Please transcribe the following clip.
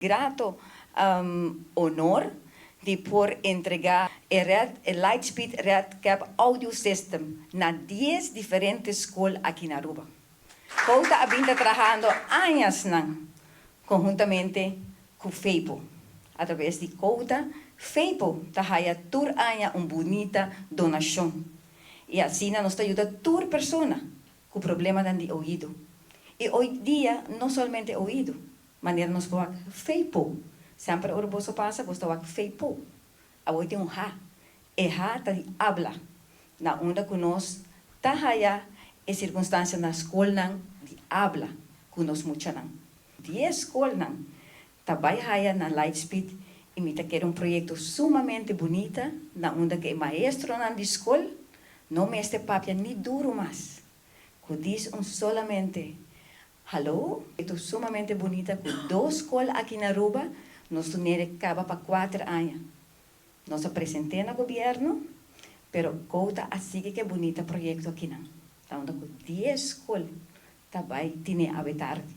Grato honor di por entrega e Lightspeed Red Cap Audio System na 10 diferente scol aki na Aruba. Quota a bin ta trahando añanan conhuntamente cu FEPO. Atraves di Quota, FEPO ta haya tur aña un bunita donacion. Y asina nos ta yuda tur persona cu problema di oido. Y hoy dia, no solamente oido, manera nos por FEPO. Semper ora boso pasa, boso ta FEPO. Awor tin un H. E H ta di habla. Na unda cu nos ta haya e circunstancia na scol di habla cu nos muchanan. 10 scol ta bay haya na Lightspeed y mi ta kere un proyecto sumamente bunita na unda cu e maestronan di scol no mester papia ni duro mas. Cu djis un solamente hallo, proyecto sumamente bunita cu dos scol aki na Aruba, nos tin caba pa 4 aña. Nos a presenta na gobierno, pero Quota a sigui cu e bunita proyecto aki nan. Anto, cu 10 scol tambe tin awe tardi.